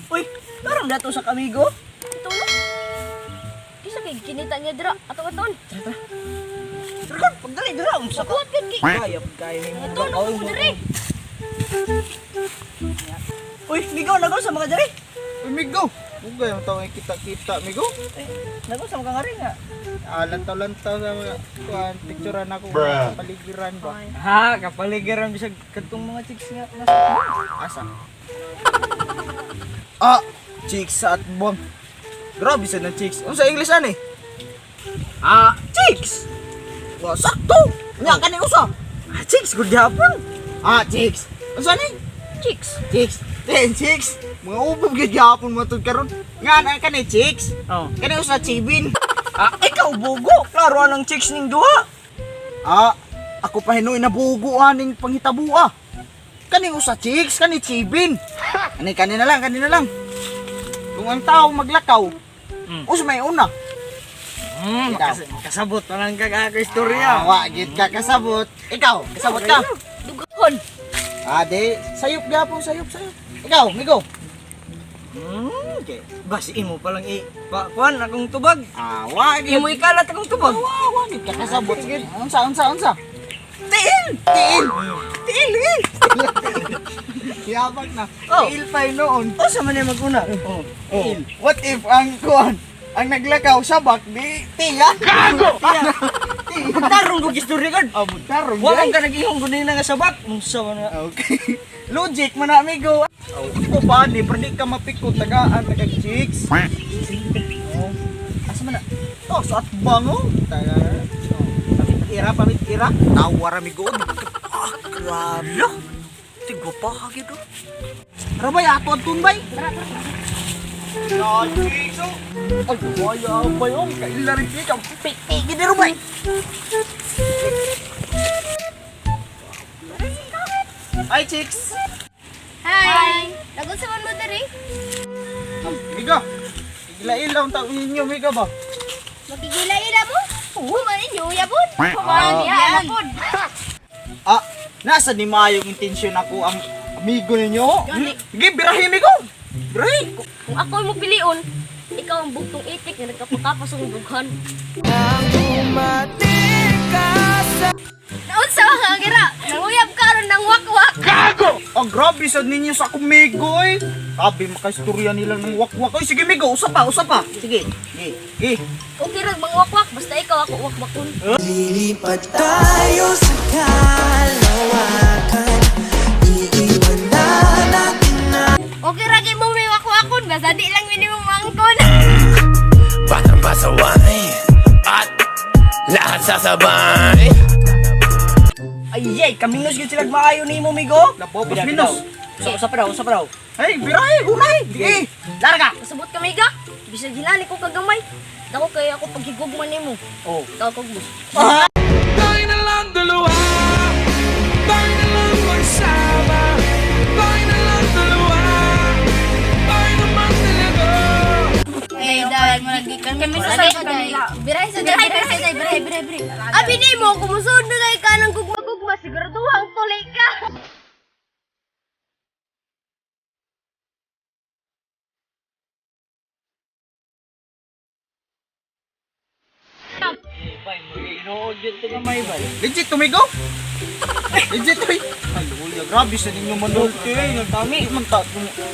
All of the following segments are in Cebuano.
Uy, parang dato sa kamigo. Ito no. Kisa kay kinita niya dira atong aton. Tara, pagdali dira unsa ka? Kuat gud kay. Kaya pag kaya nimo. Ato no ko diri. Uy, migo nagaw sa mga diri. Uy, Migo! Ugay ang tawag kita-kita, Migo. Eh, nagaw sa mga ngari nga. Ah, lantaw-lantaw sa mga kuan, picturean ako sa paligiran ba. Ha, kapaligiran bisag kadtong mga chicks nga nasa. Asa? Ah, chicks sa atbang. Grabe sa ng chicks. Unsa English ani? Ah, chicks. Wa sakto. Nya kani usa. Ah, chicks good gihapon. Ah, chicks. Unsa ni? Chicks. Chicks. Ten chicks. Mga ubob gyud gihapon mo tud karon. Nga na kani chicks. Oh. Kani usa chibin. Ah, ikaw bugo. Klaro anang chicks ning duha. Ah, ako pa hinuoy na bugo aning panghitabua. Kani usa chicks, kani chibin. Ani kani na lang, kani na lang. Kung ang tao maglakaw, usa may una. Ikaw. Kasabot pa lang kag ako Ah, istorya. wa gid ka kasabot. Ikaw, kasabot ka. Dughon. Ah, di, sayop gyapon, sayop, sayop. Ikaw, migo. Okay. Bas imo pa lang i pa, kuan akong tubag. Ah, wa gid. Imo ikalat akong tubag. Wa, wa gid ka kasabot. Unsa, unsa, unsa? Tiil! Tiil. Tiil lagi. Yabag na. Oh. Tiil pa yun noon. O sa man maguna. Oh. Oh. What if ang kuan, ang naglakaw sabak di tiya? Gago. Tiya. Pagtarong ko istorya gud. Oh, tarong. Wa man ka nag-ihong gunina nga sabak. Unsa man nga. Okay. Logic man na, amigo. Oh, ko pa ni pero di ka mapikot tagaan taga chicks. Oh. Asa man na? Oh, sa atbang oh. Taga. Pamit ira, pamit ira. Tawar amigo. Ah, grabe. Tigwa pa gyud. oh. Rabay ato ang tunbay. Tara, chicks. oh. Ay, waya bay oh. Kaila rin chicks. Piti gid rubay. Hi, chicks. Hi. Lagot sa man mo diri. Miga. Igla-ilaw ang tao ninyo, miga ba? Makigila-ila mo. Oo, man inyo yabon. Kumain niya pod. Ah, nasa ni maayong intensyon ako ang amigo ninyo? Sige, birahi, amigo! Birahi! Kung ako mo pilion, ikaw ang bugtong itik nga nagkapakapas ang dughan. Naunsa ka gira? Nanguyab karon ng wakwak. Ang grabe sad ninyo sa akong migo eh. Sabi makaistorya nila ng wakwak. Oy, sige migo, usa pa, usa pa. Sige, sige, sige. Okay ra bang wakwak basta ikaw ako wakwakon. Lilipat tayo sa kalawakan. Iiwan na natin na Okay ra kay mo may wakwakon basta di lang minimum angkon. Batang pasaway at lahat sasabay. Ay, ay, kaminos gyud sila maayo nimo migo. Lapo, Bida, minos. bida. Usa usa pa daw, usa pa daw. Hey, birahi, unay. Sige. Larga. Kasabot ka miga. Bisag hilani ko kagamay. Dako kay ako paghigugma nimo. Oh. Ikaw kog mo. Tayo na lang dalawa. Tayo na lang magsama. Tayo na lang dalawa. Tayo naman talaga. Ay, dahil mo naggikan kami sa kanila. Biray sa biray, biray, biray, biray, biray, biray. Abi nimo kumusod na kay ka ng gugma-gugma siguraduhang tuloy ka. Bay, mo gyud to gamay bay. Legit tumigo? Legit oy. Ay, luya, grabe sa ninyo manulti. eh. Nagtami man ta.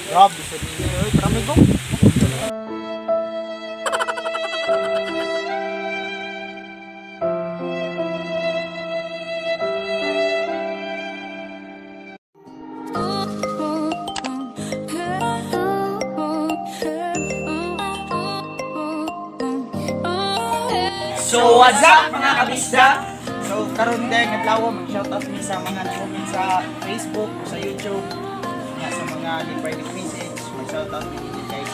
Grabe sa ninyo. Oy, tara migo. So what's up mga kabisda? So karon din adlaw mag-shoutout mi sa mga nag-comment sa Facebook o sa YouTube. Nga sa mga nag-private message, mag-shoutout mi ninyo guys.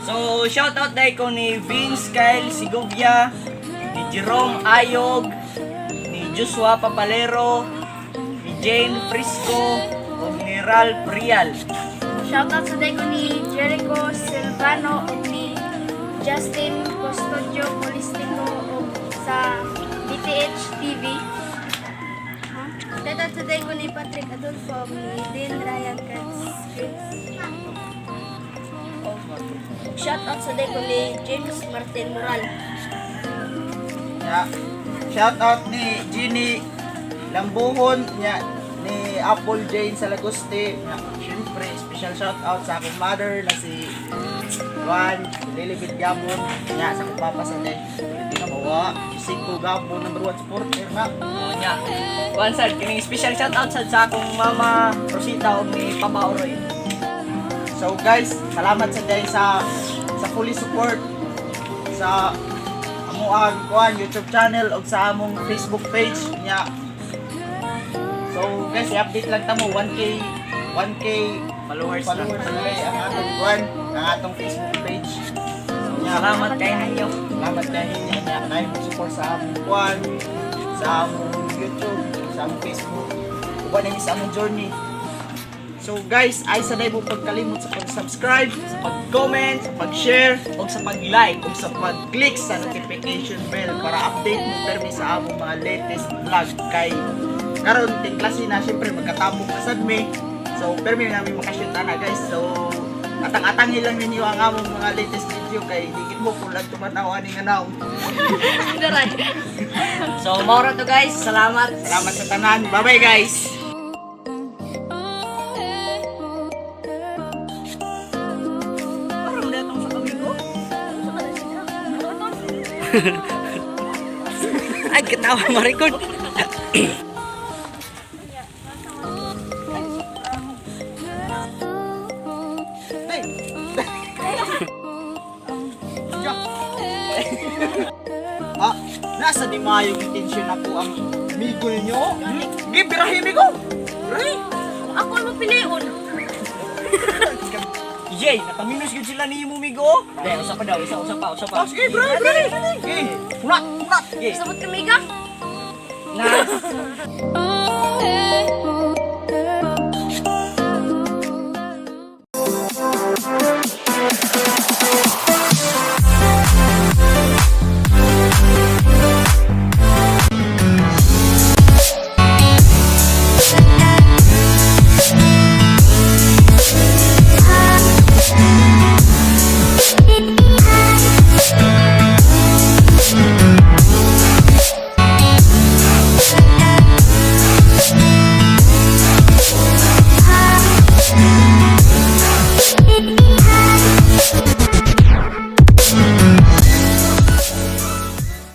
So shout out dahil ko ni Vince Kyle Sigovia, ni Jerome Ayog, ni Joshua Papalero, ni Jane Frisco, ug ni Ralph Rial. Shoutout sa ko ni Jericho Silvano ug ni Justin Custodio Polistico ug sa BTH TV. Shoutout sa ko ni Patrick Adolfo ug ni Dean Ryan Katz. Shout out sa day ko ni James Martin Moral. Ya. Shout out ni Jeannie Lambuhon nya ni Apple Jane Salaguste. Nya, syempre, special shout out sa akong mother na si Juan Lilibet Gabon. Nya sa akong papa sa day. Hindi na mawa. Siko Gabon, number one supporter na. Oh, nya. Kuan sad kining special shout out sad sa akong mama Rosita ug ni Papa Oroy. So guys, salamat sa day sa fully support sa amuang kuan YouTube channel ug sa among Facebook page nya. So guys, i-update lang ta mo 1K Followers na. followers na eh, ang atong kuan, ang atong Facebook page. So, salamat kay ninyo. Salamat kay ninyo nya kay mo support sa among kuan, sa among YouTube, sa among Facebook. Uban na sa among journey. So guys, ay sa mo pagkalimot sa pag-subscribe, Sa pag-comment sa pag-share, ug sa pag-like. ug sa pag-click sa notification bell para update mo permi sa among mga latest vlog kay karon ting klase na syempre magkatapok na sad mi. So permi namin makashoot ana guys. So atang-atangin lang ninyo ang among mga latest video kay dikit mo kung lang tumanaw ani nga naong. So, mao ra to guys. Salamat. Salamat sa tanan. Bye-bye guys. Parang datong sa kami ko. Ay, katawa ma-record. Hey. Ah, nasa di mayo intensyon ako ang migo ninyo. Hmm? Gibirahi migo. Birahi. Ako mo piliun. Yay, nakaminus gyud sila nimo migo. Dai, usa pa daw, isa usa pa, usa pa. Ah, sige, birahi, birahi. Sige, unat, unat. Sige. Sabot kami ka? Na. Oh, hey.